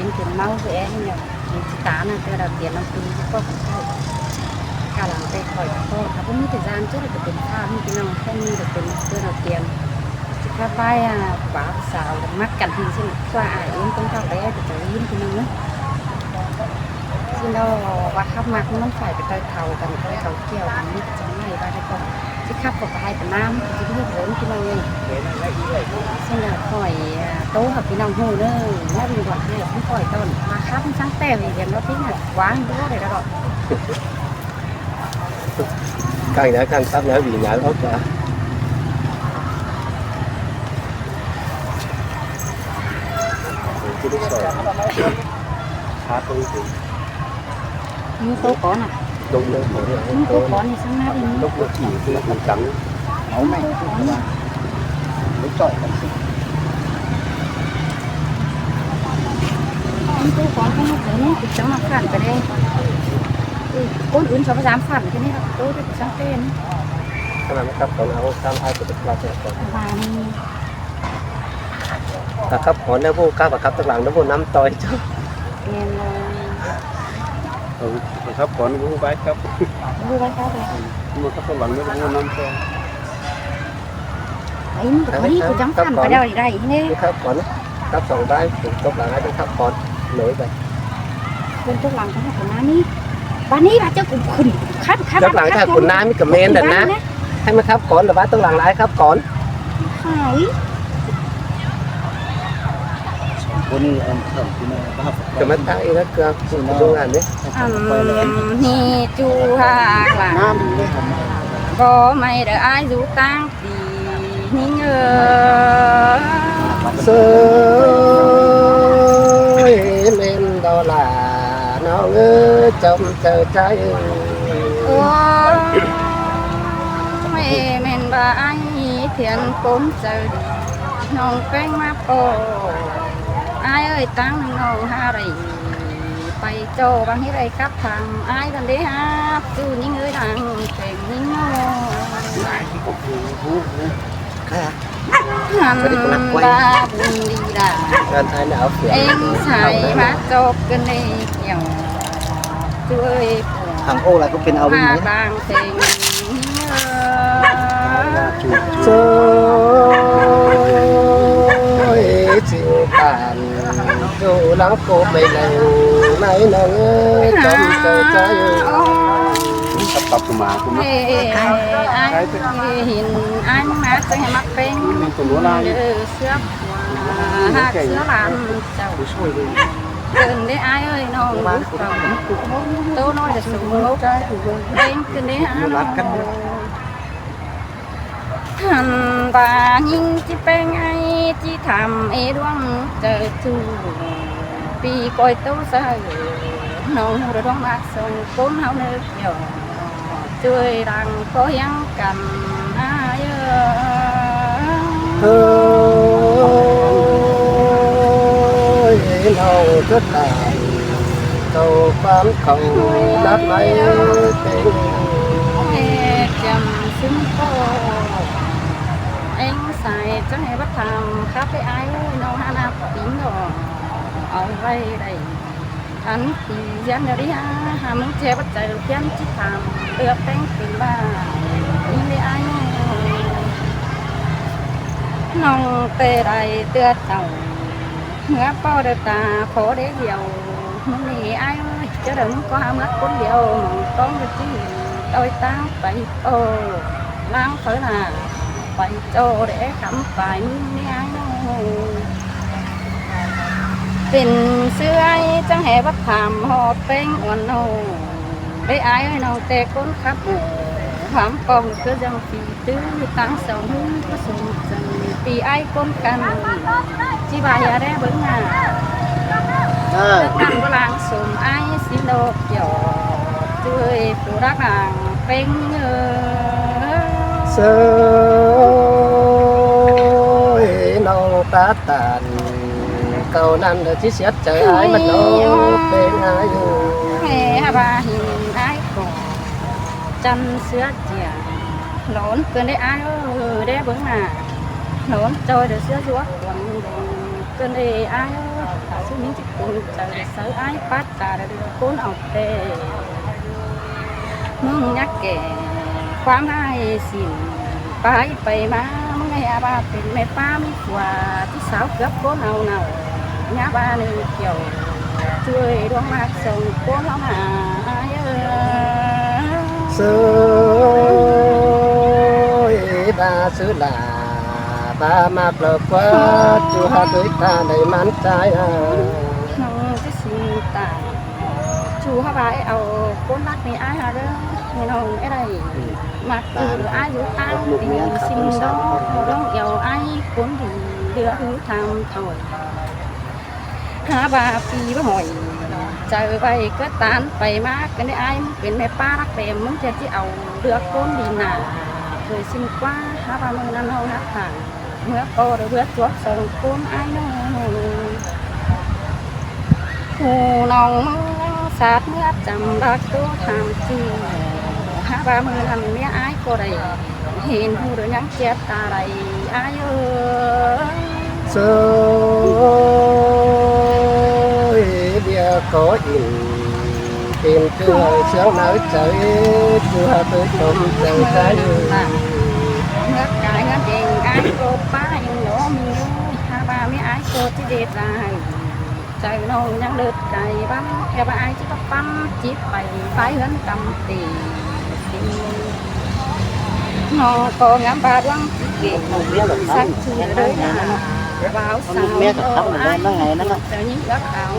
ເປັນເປັນເມົາຄືແອງນີ້ແຫຼະ ເປັນຊິຕານະ ເທື່ອດາວຕຽນນຳປີ ກໍເຂົ້າກັນໄດ້. ຂ້າງຫຼັງແຕ່ຂ້ອຍກໍ ກໍບໍ່ມີແຕ່ຢ່າງ ເຈົ້າໄດ້ກໍເປັນພາບນີ້ ພີ່ນ້ອງ ແຄ່ນີ້ກໍເປັນເທື່ອດາວຕຽນ ຊິພາໄປ ອ່າ ຜູ້ບ່າວຜູ້ສາວມັກກັນທີ່ສຸດ ວ່າອ້າຍເອີ້ນຄົນເຖົ້າແລ້ວ ກໍຈະຍິນ ພີ່ນ້ອງເອີຍ. ຊິເນາະ ວ່າຄັບມັກມັນໄຟໄປໄຕເຖົ້າກັນ ໄປເຂົາກ່ຽວກັນ ມັນກໍຈະໄໝ້ວ່າໄດ້ກໍ ຊິຂັບອອກໄປໄຮ່ໄປນາ ມັນກໍຊິມີຜົນ ພີ່ນ້ອງເອີຍ. ຊັ້ນລະຂ້ອຍ ໂຕ້ໃຫ້ພີ່ນ້ອງຮູ້ເດີ ແລ້ວມີບ່ອນໃຫ້ ຄືຂ້ອຍຕອນມາຂັບ ມັນຊ່າງແຕ່ວ ເຫັນວ່າພີ່ນ້ອງກວ້າງບໍ່ໄດ້ດອກ. ກາງຍາກາງຄັບແລ້ວ ຫວີງານອອກຈາກ ຄືໄດ້ສອນ ຂາຕົງ ມີໂຕກ່ອນນະ ຕົງເດີ ມີໂຕກ່ອນນີ້ຊັ້ນນະ ຕົງເດີ ເອົາແມ່ ໄປຈ່ອຍກັນຊິ ມີໂຕກ່ອນ ຄົນອື່ນຈະມາຂັ້ນໄປເດ້ ຄົນອື່ນສອງສາມຂັ້ນ ແຄ່ນີ້ລະ ໂຕຈະສັງເກດ ຂະໜາດມັນຂັບກ່ອນ ເອົາຕາມທ້າຍໄປຈັກລັດແລ້ວ ປະມານນີ້. ຖ້າຂັບກ່ອນແລ້ວບໍ່ກ້າ ຄັບຕາມຫຼັງແລ້ວບໍ່ນຳຕ່ອຍເຈົ້າ ແມ່ນແລ້ວ ເອີ ຂັບກ່ອນບໍ່ໄປຄັບ ບໍ່ໄປຄັບເລີຍ ບໍ່ຂັບຕາມຫຼັງແລ້ວບໍ່ນຳຕໍ່ຍ ໄອ້ ມັນກໍພໍດີ ເອີ ຄືຈັ່ງ ຂັບ ຂັ້ນ ກ່ອນ ໄປແລ້ວໄດ້ນີ້ ຂັບກ່ອນ ຂັບສອງໄປ ຕົກຫຼັງໃຫ້ໄປຂັບກ່ອນ ໂຫຼຍໄປ ຄົນຕົກຫຼັງກໍໃຫ້ຄົນໜ້ານີ້ ບາດນີ້ວ່າເຈົ້າກໍຂຶ້ນ ຄັນ ຄັນ ຕົກຫຼັງໃຫ້ຄົນໜ້ານີ້ກໍແມ່ນແລ້ວນະ ໃຫ້ມັນຂັບກ່ອນ ແຕ່ວ່າຕົກຫຼັງຫຼາຍຂັບກ່ອນ. ຫາຍ ສອງຄົນນີ້ ອັນ ເຂົ້າທີ່ມາ ກໍມາຕັ້ງອີກແລ້ວ ເກືອບ ໂຮງງານເດ້ ອັນນີ້ຈູຮາກຫຼານ ບໍ່ໄໝ້ເດີອ້າຍຢູ່ຕ່າງ ດີຍິງເອີຍ ເຊີຍ ແມ່ນດອກຫຼ້ານ້ອງເອີຍ ຈອມເຈົ້າໃຈ ໂອ້ຍ ແມ່ນວ່າອ້າຍທຽນຄົນໃຈດີ ນ້ອງແປ້ງມາພໍ້ ອ້າຍເອີຍ ຕັ້ງນ້ອງຫາໄດ້ ໄປຈໍບາງເຮັດໃຫ້ຄັບທາງ ອ້າຍກັນເດ້ຮັບສູ່ຍິງເອີຍ ດັ່ງແຂງຍິງນ້ອຍ ຫັ້ນວ່າບຸນລີລາ ເອັງສາຍມາຈອບກັນເດ້ກ່ຽວ ຊ່ວຍ ທາງໂອ້ລະກໍເປັນເອົາຫາບາງເສັງ ເຊີຍ ຊິງປານ ຢູ່ຫຼັງໂກໄມ້ໄລ່ໄມ້ນາງເອີຍ ຈອມເຈົ້າໃຈ ກັບຕັບມາ ເອີ ອ້າຍເຫັນອ້າຍມາ ຈະໃຫ້ມັກເປັນເດີເສືອ ຫາກເສືອຫຼານເຈົ້າ ເອີ້ນເດ້ອ້າຍເອີຍ ນ້ອງລູກເຕົ້າ ໂຕນ້ອຍຈະສູງ ເປັນຂຶ້ນເດ້ອ້າຍ ຫັ້ນວ່າຍິງຈິແປງໄອຈິຖາມເອດວງເຈົ້າຈູ ປີກອຍໂຕສະເຫີ ນ້ອງຮູ້ດວງມາກສົ່ງຄົນເຮົາເນີກຍອ ຊ່ວຍດັງກໍຍັງກັນອາຍເອີ ເຮີ້ຍ ນ້ອງຄືກັນ ເຈົ້າຄວາມເຂົານັດໄວ້ເຕັງ ເຮັດຈຳຊຶມພໍ ເອັງສາຍຈະໃຫ້ບັດຖາມ ຄາເຟອ້າຍເອີຍ ນ້ອງຫາໜ້າປິງດອກ ເອົາໄວ້ໄດ້ ອັນທີ່ຢ້ານດຽວນີ້ຫາ ຫາມຶງແຈບັດໃຈ ພຽງຈິຖາມ ເລືອກແຕ່ງປີມາ ມີແຕ່ອ້າຍນ້ອງ ນ້ອງແຕ່ໄດ້ເທື່ອເຈົ້າ ເມື່ອພໍເດີຕາ ພໍເດດຽວ ມື້ນີ້ອ້າຍເອີຍ ຈະເດີນກໍຫາເມືອຄົນດຽວ ຕ້ອງໄດ້ຈີ່ ຕ້ອຍຕາງໄປ ໂອ້ ລ້າງເຟີລາ ໄປໂຈເດຄຳປາຍມື້ນີ້ອ້າຍນ້ອງ ເປັນເສືອອ້າຍຈັ່ງແຫ່ບັກຂາມຫອບແປ້ງອ່ອນນ້ອງ ໄດ້ອ້າຍເອີຍນ້ອງແຕ່ກົ້ນຂັບ ຄວາມກອງຄືຈັ່ງປີຕື້ ຕັ້ງສອງມືປະສົມເຈີ ປີອ້າຍກົ້ນກັນ ຊິວ່າຢ່າແດ່ເບິ່ງໜ້າ ເອີ ກັນບໍ່ລາງສົມອ້າຍ ຊິໂລກຢອກ ເຈີຍຜູ້ຮັກນາງເປັນເອີ ເຊີຍ ນ້ອງຕາຕານ ເກົ່ານັ້ນທີ່ສຽດໃຈອ້າຍມັນໂລເປັນອາຍຸ ແມ່ຫາວ່າເຫັນອ້າຍກໍຈັນເສືອຈຽງ ຫຼອນເກີນໄດ້ອ້າຍເອີ ແດ່ເບິ່ງໜ້າ ຫຼອນຈອຍເດີເສືອຢູ່ອວກວນ ເພິ່ນເອີຍອ້າຍເອີຍ ຖ້າຊິມີຈັກຄົນໃຈໃສ່ອ້າຍ ປາດຕາເຫຼືອຄົນເອົາແຕ່ ມຶງຢ່າແກ່ຄວາມຮ້າຍສິນ ໄປໄປມາ ມຶງໃຫ້ອາບາເປັນແມ່ປ້າມີຜົວ ຜູ້ສາວເກືອບຄົນເອົາເນົ່າ ຍາບາໜຶ່ງກ່ຽວ ຊ່ວຍດວງມາກສອງຄົນເອົານາອ້າຍເອີຍ ສວຍບາສຸລາ ບາມາກລອກວ່າ ຈູຫາໂດຍຕາໄດ້ໝັ້ນໃຈ ນ້ອງຈະຊິຕາຍ ຈູຫາບາເອົາຄົນຮັກໃນອ້າຍຫາເດີ ໃຫ້ນ້ອງໄດ້ ອືມ ມັກຢູ່ອ້າຍຢູ່ຕາມ ເປັນສິ່ງດອກ ດອງເອົາອ້າຍຄົນດີ ເຫຼືອຄືທຳຖອຍ ຫາວ່າປີບໍ່ຫອຍ ໃຈໄວ້ກໍຕານໄປມາກັນໄດ້ອ້າຍ ມຶງເປັນແມ່ປ້າຮັກແປມ ມຶງຈະຊິເອົາເລືອກຄົນດີໜ້າ ໂດຍສິ້ນກວ່າ ຫາວ່າມື້ນັ້ນເຮົາຮັກທາງ ເມື່ອພໍໄດ້ເບືອດຈວກສອງຄົນອ້າຍນ້ອງ ຜູ້ນ້ອງເມືອງສາດເມືອຈຳລັກໂຕທາງຈື່ ຫາວ່າມື້ນັ້ນເມຍອ້າຍກໍໄດ້ ເຫັນຮູ້ໂດຍຍັງເຈັບຕາໄຫຼອ້າຍເອີຍ ສວຍເບຍກໍອີກ ເປັນເຄື່ອງເຊື່ອງໃນໃຈ ເພື່ອເຄີຍຊົມໃຈໃຈ ເມື່ອກາຍເງິນເອງອ້າຍກໍປ້າເອງເນາະມີ ຫາວ່າມີອ້າຍກໍທີ່ເດດລາຍ ໃຈນ້ອງຍັງເລີດໃຈບ້ານ ແຕ່ວ່າອ້າຍຊິຕ້ອງປັນຈິດໄປ ໄປເຮືອນກຳເຕ ນ້ອງກໍງາມບາດຫວັງຊິເກັບ ສັກຊື່ເລີຍນາ ບ່າວສາວກໍອ້າຍ ເຈົ້າຍິງເອືອກເອົາ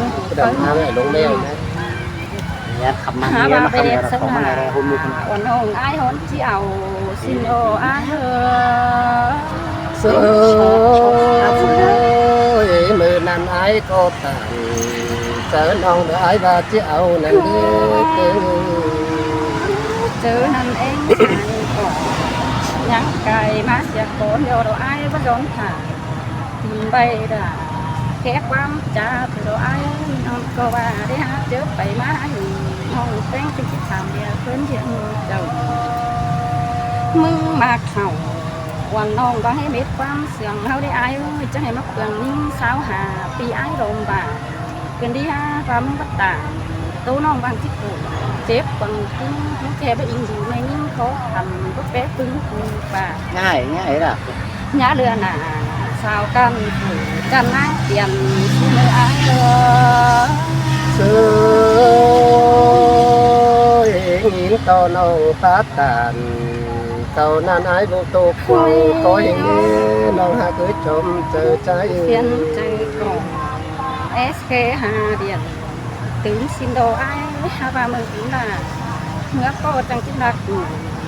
ເມຍຂັບມາ ເມຍມາຂັບ ເມຍມາຂອງມາໃນໂຮມລູກ ອ່ອນນ້ອງອ້າຍຮອນຊິເອົາ ສິ້ນໂອອ້າຍເອີຍ ສວຍ ມື້ນັ້ນອ້າຍກໍຕາຍ ເຈີນ້ອງເດີອ້າຍວ່າຊິເອົານັ້ນເດີ ເຈີນັ້ນເອງໃສ່ກໍຍັງໄກມາເສຍກ່ອນ ດຽວດອກອ້າຍບໍ່ຍອມຖ້າ ຕິນໃບດາ ແຄ່ຄວາມຈາເດີດອກອ້າຍ ນ້ອງກໍວ່າໄດ້ຫາເຈີໄປມາໃຫ້ນ້ອງແປ້ງ ຈຶ່ງຄິດຖາມເດຍເພິ່ນ ທີ່ເຈົ້າ ມຶງມາເຂົ້າ ອວນນ້ອງກໍໃຫ້ເມັດຄວາມ ສຽງເຮົາໄດ້ອ້າຍເອີຍ ຈະໃຫ້ມາເປືອງຍິງຊາວຫ້າປີອ້າຍລົມບາດ ເກີນດີຫາຄວາມບັດຕາ ໂຕນ້ອງບາງທີ່ໂກເຈັບບາງທີ່ ແຄ່ໄປອີງດີແມ່ຍິງຂໍຄຳ ກໍແປປຶງຄູປາ ງ່າຍ ງ່າຍລະ ຍາເຫຼືອໜ້າ ສາວກັນຜູ້ຈັນນາງປ່ຽນ ຊິເລີອ້າຍເອີຍ ເຊີຍ ຍິນຕໍ່ນ້ອງປາຕານ ເຈົ້ານັ້ນອາຍບໍ່ຕົກຫວັງ ຂໍໃຫ້ເດີນ້ອງຮັກເອີຍ ຊົມເຈີໃຈ ປ່ຽນໃຈກ່ອນ ເອສເຄ ຫ້າດຽນ ຕື່ມຊິນໂດອາຍ ຫາວ່າເມືອງອີນດາ ເມື່ອພໍ່ຈັ່ງຈິນດັກ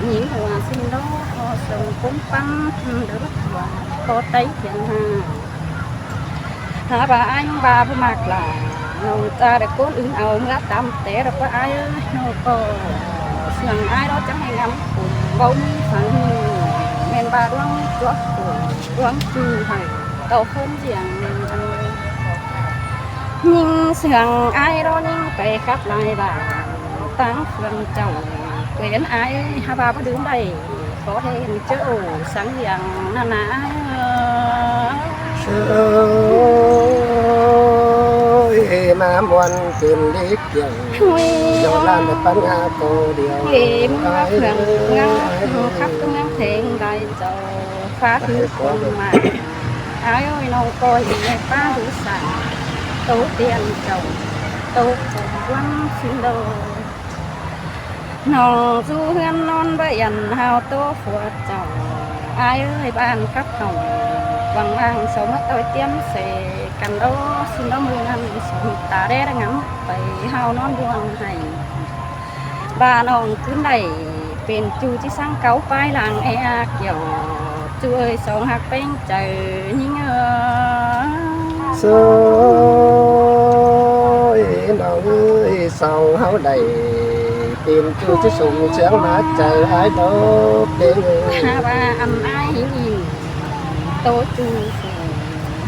ຍິງຫົວຊິນໂດ ຂໍສົ່ງຄົນປັນ ເດີບັດຕົວ ຂໍໄຕຂຽນຫາ ຫາວ່າອາຍຍັງວ່າບໍ່ມັກຫຼາຍ ນ້ອງຈາໄດ້ຄົນອື່ນເອົາເມືອຕາມແຕ່ດອກວ່າອາຍເອີຍ ນ້ອງກໍສຽງອາຍເນາະ ຈັ່ງໃຫ້ງາມຄຸນ ເວົ້າມີຟັງ ແມ່ນວ່າດວງຈົວກ ດວງຈື່ໃຫ້ ເອົາຄົນຢ່າງຍິງເຊື່ອງອາຍ ລໍຍິງໄປກັບຫຼາຍບາດ ຕັ້ງເຄື່ອງເຈົ້າ ເວນອາຍ ຫາວ່າບໍ່ດື່ມໄດ້ ຂໍແທນເຈົ້າສັງຢ່າງນັ້ນນາ ເອີຍ ມາມ່ວນເປັນລິກ ເຈົ້າ ເຈົ້າລ້ານແຕ່ປັນຫາໂຕດຽວ ເອ ເມືອງເມືອງ ເມືອງຄັບ ເມືອງເພງໄດ້ເຈົ້າ ຟ້າຄືຄົນມາ ອາຍເອີຍ ນ້ອງກໍເຫັນໃນປ່າຫູສາ ໂຕຕຽນເຈົ້າ ໂຕຂອງວັນຊິນໂດ ນ້ອງຢູ່ເຮືອນນອນບໍ່ອັນ ຫາວໂຕຜົວເຈົ້າ ອາຍເອີຍ ບ້ານກັບເຮົາ ຫວັງວ່າເຮົາເມືອຕ່ອຍຕຽມເສກັນໂດ ຊິນໂດ ມື້ນັ້ນສົມຕາແດ່ງາມໄປ ຫາວນອນດວງໄຫ້ ວ່ານ້ອງຄືນໄດ້ເປັນຈູ່ທີ່ສັງເກົ່າ ປາຍຫຼັງແອອາກຽວ ຈູ່ເອີຍ ສອງຮັກແປ້ງໃຈຍິງເອີຍ ສວຍ ນ້ອງເອີຍ ສອງເຮົາໄດ້ເປັນຈູ່ທີ່ສົມເຊື່ອງມາໃຈອ້າຍດອກເດ້ ຫາວ່າອັນອ້າຍເຫັນອີກ ໂຕຈູ່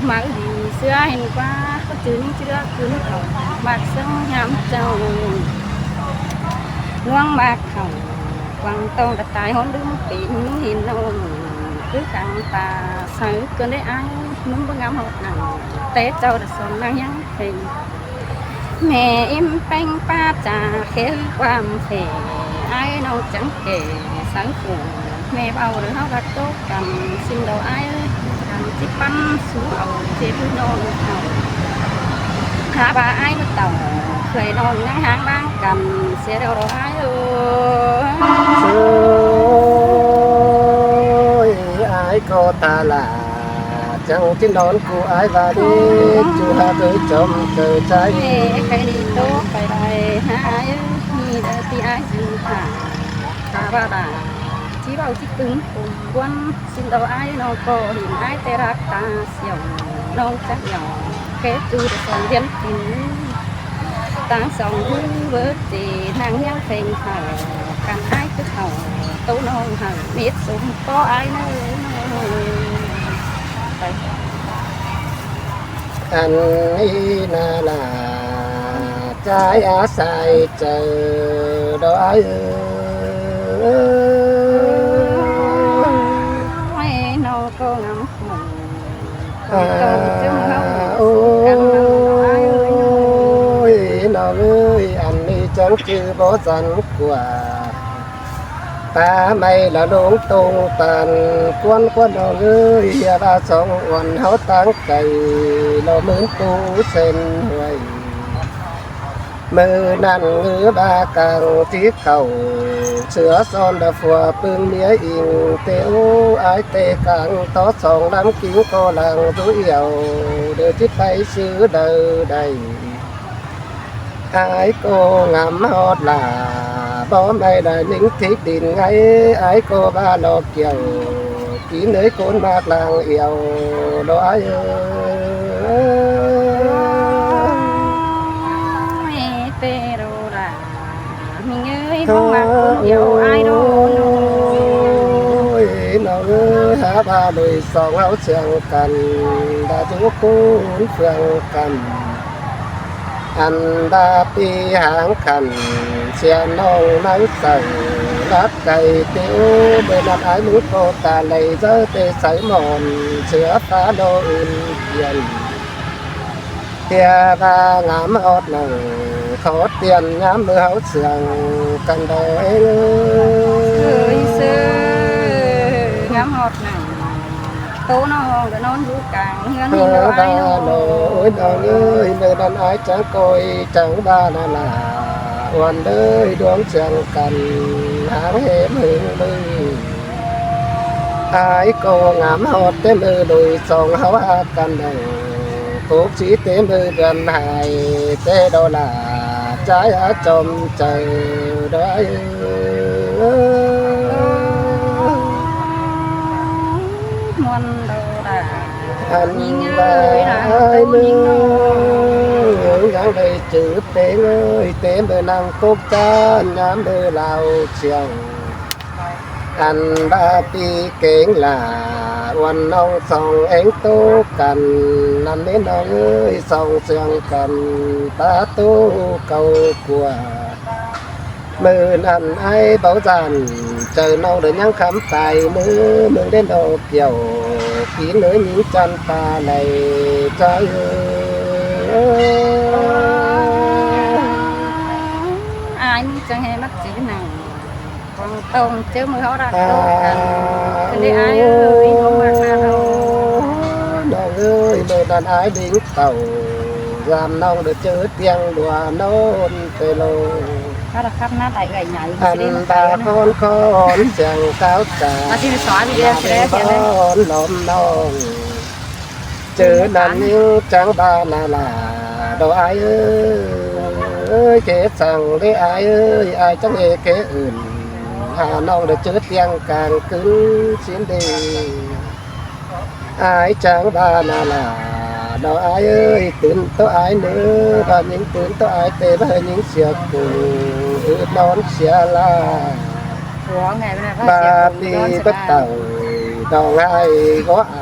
ມາດີເຊື່ອເຫັນກວ່າ ກໍຈື່ນີ້ເຊື່ອຄືນເຂົາ ມັກເຊິ່ງຍາມເຈົ້າ ລວງມັກເຂົາ ຫວັງຕ້ອງກະຕາຍຮ້ອນດຶງ ເປັນເຫັນນ້ອງ ຄືກັງຕາໃສເກີນໄດ້ອາຍ ມຶງບໍ່ງາມຮອດໜັງ ແຕ່ເຈົ້າໄດ້ສອນນາງຍັງເປັນ ແມ່ເອັມແປງປາຈາເຂດຄວາມເພ ອ້າຍນ້ອງຈັງແກ່ສັງຄົມ ແມ່ເວົ້າເດີເຮົາຮັກໂຕກັນ ຊິນດອກອ້າຍເອີຍ ກັນຊິປັນສູ່ເອົາເຈັບນ້ອງເຮົາ ຖ້າວ່າອ້າຍບໍ່ເຕົາ ເຄີຍນ້ອງຍັງຫ່າງບາງກັນ ເສຍແລ້ວດອກອ້າຍເອີຍ ໂອ້ຍ ອ້າຍກໍຕາຫຼາ ຈັ່ງທີ່ນອນກູອ້າຍວ່າດີ ຈູຫາໂດຍຈອມເກີດໃຈ ໃຜດີໂຕໄປໄດ້ຫາເອີຍ ມີແຕ່ທີ່ອ້າຍຢູ່ຂ້າງ ຖ້າວ່າດາ ທີ່ເວົ້າທີ່ຕຶງກົງກວນ ຊິນດອກອ້າຍນ້ອງກໍເຫັນອ້າຍແຕ່ລັບຕາສ່ຽວ ນ້ອງຈັກຫຍໍ້ ແຄ່ຈູແຕ່ສອງວຽນກິນ ຕັ້ງສອງຫູເບີເຈ ນັ່ງຮຽງເພງເຮົາ ກັນອ້າຍຄືເຮົາ ໂຕນ້ອງຫັ້ນເມັດສົມພໍອ້າຍເນີ ອັນນີ້ນາລາ ຈາຍອາໄສເຈີ ດອກອ້າຍເອີຍ ນ້ອງກໍງາມ ອາ ໂອ້ຍ ນ້ອງເອີຍ ອັນນີ້ຈັ່ງຈື່ບໍ່ສັນກວ່າ ຕາໄມ້ລະລົງຕົງຕັນ ກວນ ກວນ ນ້ອງເອີຍ ເຮຍວ່າສອງອວນເຮົາຕ່າງໄກ ລະໝືນຕູ້ເສັ້ນຫ້ວຍ ມື້ນັ້ນງືບາກາງທີ່ເຂົ້າ ເສືອຊ້ອນດາຟັວປຶງເມຍອີງ ເຕໂອອ້າຍເຕກາງ ຕໍ່ສອງລຳກິງກໍລາງດູອຽວ ເດີທີ່ໄປຊື້ເດີໄດ້ ອ້າຍກໍງາມຮອດຫຼ້າ ບໍ່ໄດ້ໄດ້ໜິງທິກດິນໄງ ອ້າຍກໍວ່າລໍກ່ຽວ ກິນເອີຍຄົນມາກລາງອຽວ ດອກອ້າຍເອີຍ ເຕໂດລາ ມີເອີຍ ເຮົາມັກຄົນດຽວອ້າຍໂດ ໂອ້ຍ ນ້ອງເອີຍ ຫາວ່າໂດຍສອງເຮົາສຽງກັນ ດາຈຸກຸນເຟືອງກັນ ອັນດາປີຫາງຂັນ ເສຍນ້ອງນາງໃສ ລັກໄກ່ເຕໂອ ເມື່ອນັ້ນອ້າຍມີໂຕຕາໄຫຼເຈີເຕໃສໝອນ ເສືອຟ້າໂລອື່ນປ່ຽນ ເທຍວ່າງາມຮອດໜັງ ຂໍຕຽນຍາມເມື່ອເຮົາເຊື່ອງກັນດອກເອີຍ ເອີຍເຊີ ງາມຮອດໜັງ ໂຕນ້ອງກໍນອນຢູ່ກາງເຮືອນນີ້ເນາະອ້າຍເນາະ ໂອ້ຍ ນ້ອງເອີຍ ເມື່ອນັ້ນອ້າຍຈັງກ້ອຍຈັງວ່ານາລາ ອວນເອີຍ ດວງເຊື່ອງກັນ ຫາງແຮມເຫິງມື ອ້າຍກໍງາມຮອດແຕ່ມື້ໂດຍສອງເຮົາຫາກັນໄດ້ ໂກກສີເຕັມເດີເດືອນຫາຍ ແຕ່ດອລາຈາຍອາຈອມໃຈດອຍ ມ່ວນດອລາ ອັນ ຍິງເອີຍນາງໂຕຍິງນ້ອຍ ຍັງໄດ້ຈື່ເປັງເອີຍ ເຕັມເດີນັ່ງກົກຈານ ຍາມເດີລາວຊຽງ ອັນບາປີເກງຫຼ້າ ອວນນ້ອງສອງເອງໂຕກັນ ນັ້ນເດ້ນ້ອງເອີຍ ສອງເຊື່ອງກັນ ປາໂຕເກົ່າກວ່າ ມື້ນັ້ນອ້າຍເບົາຈານ ເຈີນ້ອງເດີຍັງຄຳປາຍ ມື້ເມືອງເດ້ນ້ອງກ່ຽວ ປີເນີຍິງຈັນຕາໄຫຼ ຈາເອີຍ ອ້າຍມີຈັ່ງໃຫ້ມັກຈື່ໜັງ ຂອງຕົງເຈີມືເຮົາຮັກໂຕກັນ ເປັນໄດ້ອ້າຍເອີຍ ນ້ອງມັກນາເຮົາ ນ້ອງເອີຍ ເດີນັ້ນອ້າຍດິງເຕົ້າ ຍາມນ້ອງໄດ້ເຈີຕຽງບົວນອນເຕໂລ ຖ້າລະຄັບໜ້າໄຕເອື້ອຍໃຫຍ່ ອັນຕາຄອນຄອນສຽງກ້າວກາ ອາຊິສອນເດຊະເດ ນອມນ້ອງ ເຈີນັ້ນຈັ່ງບານາລາ ດອກອ້າຍເອີຍ ເກສັງເດອ້າຍເອີຍ ອ້າຍຈັ່ງເອເກອື່ນ ຫານ້ອງໄດ້ເຈີຕຽງກາງກຶນຊິນເດ ອ້າຍຈັ່ງບານາລາ ດອກອ້າຍເອີຍ ຕື່ນໂຕອ້າຍເນີ ບາຍິງຕື່ນໂຕອ້າຍເຕ ບາຍິງເສຍກູ ອືດນອນເສຍລາ ບາປີເບິດເຕົ່າ ດອກອ້າຍກໍ ໄປ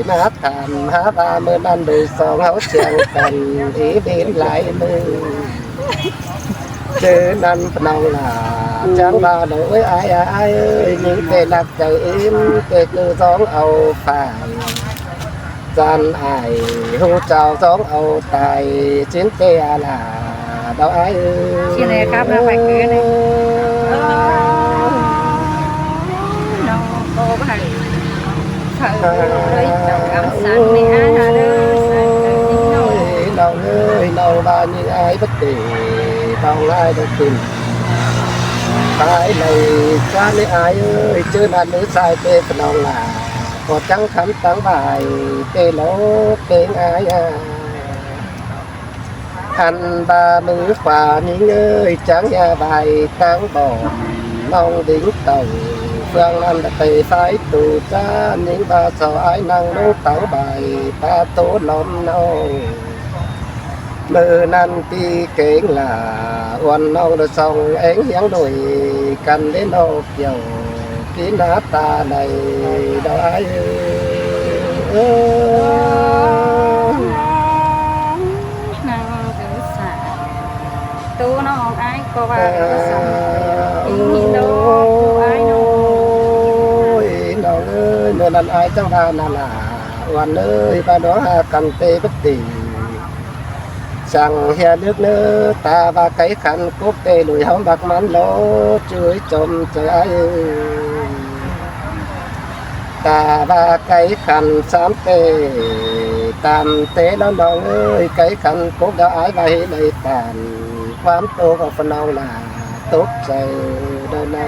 ມາຖາມຫາວ່າ ເມື່ອນັ້ນໂດຍສອງເຮົາສຽງກັນ ອີເວັນຫຼາຍມື້ ເຈີນັ້ນພະນ້ອງຫຼ້າ ຈັ່ງວ່າໂດຍອ້າຍ ອ້າຍເອີຍ ຍິງແຕ່ໜັກໃຈເອັນ ແຕ່ຄືສອງເອົາຝາກ ຈັນອ້າຍ ຮູ້ເຈົ້າສອງເອົາຕາຍ ຊິນເປອາລາ ດອກອ້າຍເອີຍ ຊິແລຄັບນະໄປຄືນນີ້ ນ້ອງກໍບໍ່ໃຫ້ເຂົາເລີຍ ເຈົ້າກຳສັນນີ້ອ້າຍເດີ ໃສ່ໃຈນ້ອງເອີຍ ນ້ອງເອີຍ ນ້ອງວ່ານີ້ອ້າຍບໍ່ເຕ ນ້ອງອ້າຍບໍ່ຂຶ້ນ ໄປໄດ້ຊານີ້ອ້າຍເອີຍ ເຈີນັ້ນເອີ ຊາຍເຕ ນ້ອງຫຼ້າ ກໍຈັງຄຳຕັງບາຍ ເຕໂລເປັງອາຍອາ ອັນບາມືຂວາຍິງເອີຍ ຈັງຢ່າບາຍຕັງບອມ ນ້ອງດິງເຕົ້າ ເຟືອງນັ້ນໄປຊາຍຕູຈານ ຍິງບາຊໍອ້າຍນັ່ງລົງຕັງບາຍ ປາໂຕລອມນ້ອງ ມື້ນັ້ນປີເກງຫຼ້າ ອວນນ້ອງດອກສອງແອງຮຽງໂດຍກັນເດ້ນ້ອງ ກ່ຽວກິນໜ້າຕາໃນດອກອ້າຍເອີຍ ນາງເອີຍສາ ໂຕນ້ອງອ້າຍກໍວ່າ ເອີ ສຳເປັນອີ່ໂຕອ້າຍນ້ອງ ໂອ້ຍ ນ້ອງເອີຍ ເມື່ອນັ້ນອ້າຍຈັ່ງວ່ານັ້ນລະ ອວນເອີຍ ປາດອງຫາກັນເຕປະຕິ ສັງເຮລຶກເນີ ຕາວ່າໄກຂັນກົກເຕລຸຍ ເຮົາມັກມັນໂລ ຈຸ້ຍຈົມໃຈອ້າຍເອີຍ ຕາວ່າໄກຂັນສາມເຕ ຕາມເຕແລ້ວນ້ອງເອີຍ ໄກຂັນກົກດາວອ້າຍວ່າເຮັດໄດ້ຕາມ ຄວາມໂຕຂອງພະນ້ອງຫຼ້າ ຕົກໃຈດອກນາ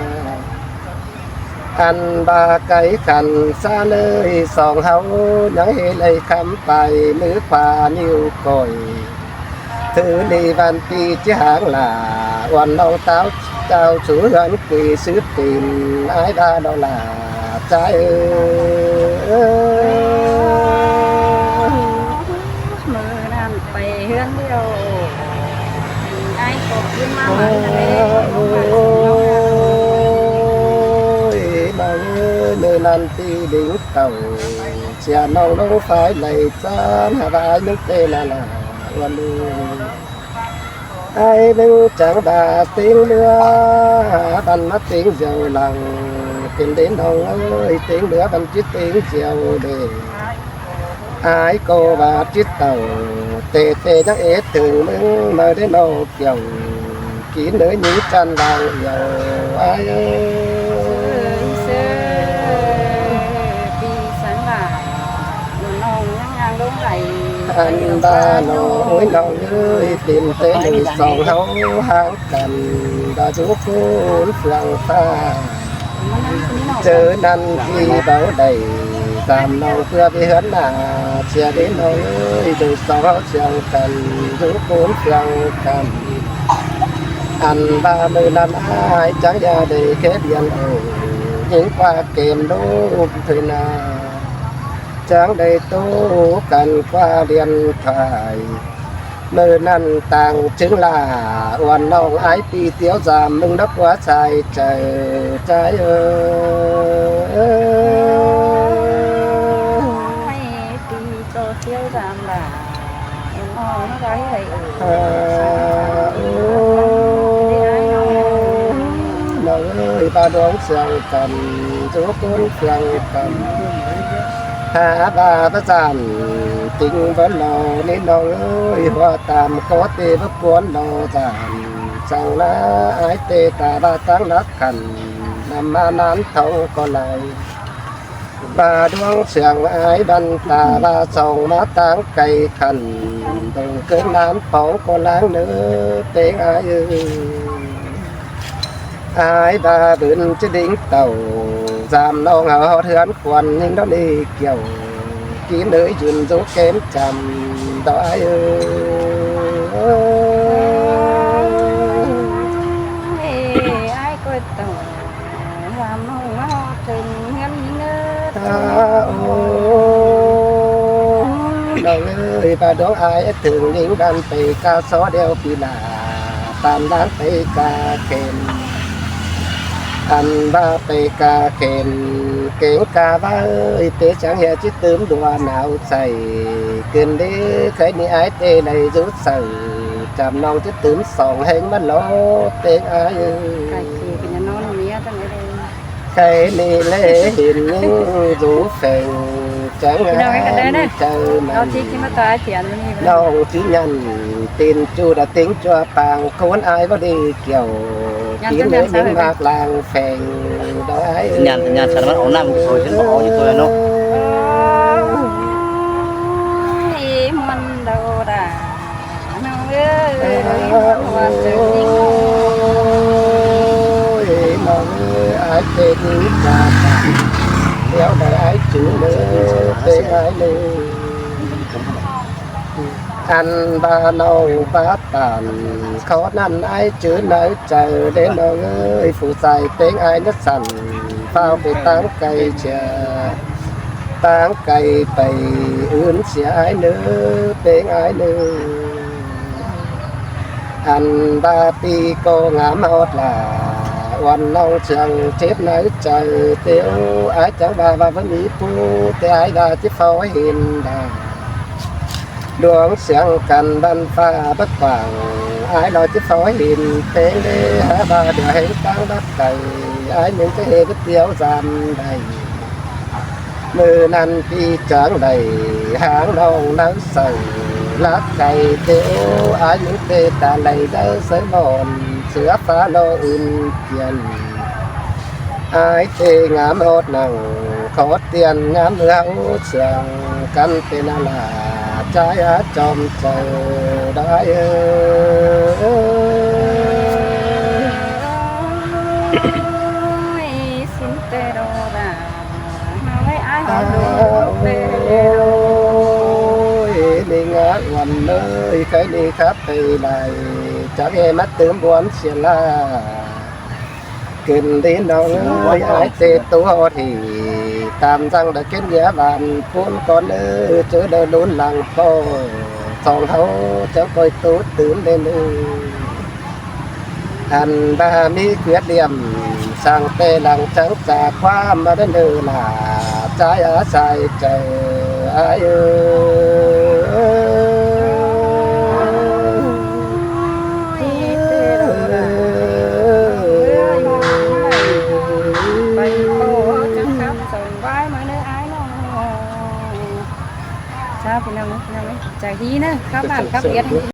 ອັນບາໄກຂັນສາເລີຍ ສອງເຮົາຍັງເຮັດໄດ້ຄຳໄປ ມືຂວານິ້ວກ້ອຍ ຖືນີ້ວັນປີຈິຫາງຫຼ້າ ອວນນ້ອງຕາວເຈົ້າສູ່ເຮືອນກຸຍສືບຕີນ ອ້າຍບາດອກຫຼ້າ ຈ້າເອີຍ ມື້ນັ້ນໄປເຮືອນດຽວ ອ້າຍກໍຂຶ້ນມາໃໝ່ຫັ້ນເດ້ ໂອ້ຍ ນ້ອງເອີຍ ມື້ນັ້ນຕີດິງເຕົ້າ ເສຍນ້ອງລົງຝາຍໄຫຼຈານ ຫາວ່າອ້າຍນຶກເຕນາລາ ອວນເອີຍ ອ້າຍນຶງຈັງບາຕິງເຫຼືອ ບັນມາຕິງເຈົ້າຫຼັງ ເປັນເດນ້ອງເອີຍ ຕິງເຫຼືອບັນຈິດຕິງເຈົ້າເດ ອ້າຍກໍວ່າຈິດເຕົ້າ ເຕເຕຍັງເອດເຖິງມຶງ ມາເດນ້ອງ ກ່ຽວ ກິນເນີຍຍິງຈັນດາວອຽວ ອ້າຍເອີຍ ເຊີຍ ປີສັງຫຼາ ນ້ອງຍັງຍ່າງລົງໄຫຼ ອັນດານ້ອງ ໂອ້ຍ ນ້ອງເອີຍ ເປັນເຕລຸຍສອງເຮົາຫ່າງກັນ ດາດູຄູນເຟືອງຟ້າ ເຈີນັ້ນທີ່ເບົາໄດ້ ຕາມນ້ອງເພື່ອໄປເຮືອນໜ້າ ເສຍເດນ້ອງເອີຍ ໂດຍສອງເຮົາສຽງກັນ ຢູ່ໂກນເຄື່ອງກັນ ອັນວ່າມື້ນັ້ນອ້າຍຈັກຢ່າໄດ້ແຄ່ດຽນໂອ ຍິ່ງກວ່າເກມລູກເທີນາ ຈັກໄດ້ໂຕກັນກວ່າລຽນຖ່າຍ ມື້ນັ້ນຕ່າງຈຶ່ງລາ ອວນນ້ອງອ້າຍປີຕຽວສາມ ມຶງນັກວ່າຊາຍເຈີ ຊາຍເອີຍ ປີໂຕຕຽວສາມລາ ອວນນ້ອງອ້າຍເອີຍ ເອີ ນ້ອງເອີຍ ບາດອງສຽງກັນ ໂຕຄົນສຽງກັນ ຫາບາປະຈັນ ຈິງບໍ່ລໍນີ້ນ້ອງເອີຍ ຫົວຕາມກໍເຕບໍ່ກວນລໍຈານ ສັງລາອາຍເຕຕາບາຕັງນັກຂັນ ນຳມານານເທົ່າກໍໄລ ບາດວງສຽງອາຍບັນຕາບາສ່ອງມາຕາງໄກຂັນ ເບິ່ງເກີງນານປອງກໍລາງເນີເຕັງອາຍເອີຍ ອາຍບາບືນຈະດິງເຕົ້າ ສາມນ້ອງເຮົາເຮືອນຄວັນຍິງດອນອີກ່ຽວ ກີເນີຍຢືນໂຈເກມຈຳດອກອາຍເອີຍ ອາຍກໍຕ້ອງ ສາມນ້ອງເຮົາເຖິງເຮືອນເນີ ອາ ໂອ ນ້ອງເອີຍ ບາດອງອາຍເຖິງຍິງດັນໄປກາຊອດຽວປີລາ ຕາມລານໄປກາເຂັມ ອັນວ່າໄປກາເຂັມ ເກງກາວ່າເອີຍ ເປຈັງເຮຈິຕື່ມດັວໜາວໃສ ເກີນເດ ໃຄນີ້ອາຍເຕໄລຢຸດໃສ່ ຈຳນ້ອງຈິຕື່ມສອງແຫ່ງມັນລໍເປັງອາຍເອີຍ ກາຍເກເປັນຍານອນເມຍຈັ່ງໃດ ໃຄນີ້ແລເຫັນຍິງຢູ່ແຝງ ພີ່ນ້ອງເອີຍ ກັນເດີເດີ ເອົາທີ່ ທີ່ມາຕາຍທຽນນີ້ ນ້ອງຊິຍັນ ຕີນຈູດເຕັງຈົວປາງ ຄົນອາຍບໍ່ໄດ້ກ່ຽວ ກິນເນີເມັນໝາກລາງແຝງ ດອກອາຍເອີຍ ສັນຍານ ສັນຍານ ສັນມັນເອົານ້ຳ ເຂົາເຫັນບໍ່ເອົາຢູ່ຕົວເນາະ ໂອ້ຍ ມັນດາວດາ ນ້ອງເອີຍ ໂອ້ຍ ນ້ອງເອີຍ ອາຍເປັນກາກະ ແນວໃດອາຍຈື່ເດີ ເປັນອາຍເດີ ອັນວ່ານ້ອງບາດຕານ ຂໍນັ້ນອາຍຈື່ໃນໃຈເດ້ ນ້ອງເອີຍ ຜູ້ຊາຍເປັນອາຍນະສັນ ຟ້າວໄປຕາມໄກເສຍ ຕາມໄກໄປອື່ນເສຍອາຍເນີ ເປັນອາຍເນີ ອັນວ່າປີກໍງາມຮອດຫຼ້າ ວັນນ້ອງເຊື່ອງເຈັບໃນໃຈ ເຕີອາຍຈັ່ງວ່າ ວ່າບໍ່ມີຜູ້ ແຕ່ອາຍວ່າຈະພໍເຫັນດາວ ດວງສຽງກັນບັນຟ້າບັກກວ້າງ ອາຍລອຈະພໍເຫັນແສງເດ ຫາວ່າດຽວແຫ່ງກາງບັກໄກ ອາຍຍັງຈະເຮັດດຽວຈຳໄດ້ ມື້ນັ້ນປີຈາງໄດ້ຫາງນ້ອງນາງໃສ ລັກໄກ່ເຕີອອາຍຍັງເຕຕາໄລໄດ້ໃສ່ໝອນ ເສືອຟ້ານ້ອງອື່ນກຽນ ອາຍເຕງາມຮອດນັ່ງ ຂໍຕຽນງາມເຮືອເຊື່ອງກັນເປັນອາລາ ຈາຍອາຈອມໃຈດອກອາຍເອີຍ ໂອ້ຍ ຊິນເຕໂດລາ ມາໄວ້ອ້າຍຫອມດູເຕໂດ ໂອ້ຍ ນີ້ງາມວັນເອີຍ ໃຄນີ້ຄັບໄປໄລ ຈາກເອມາຕື່ມບວນເສຍລາ ຂຶ້ນດີນ້ອງເອີຍ ອາຍເຕຕົວໂອທີ ຕາມສັ່ງໄດ້ເກັນເຍຍບານປູນກ່ອນເອີ ເຈີເດີລຸນຫຼັງພໍ່ ສອງເຮົາຈະຄ່ອຍຕູດຕື່ມເດີ ອັນບາມີກວຽດລຽມ ສັ່ງແຕ່ຫຼັງຈັງຈາກຄວາມມາເດີນເດີລາ ຈາຍອາສາຍໃຈອາຍເອີຍ ໄປໂຕເຮົາຈັງກັບສົ່ງບາຍມາເດີອ້າຍນ້ອງ ເຈົ້າ ພີ່ນ້ອງ ພີ່ນ້ອງເອີຍ ໃຈດີເດີ ກັບບ້ານກັບເຮືອນ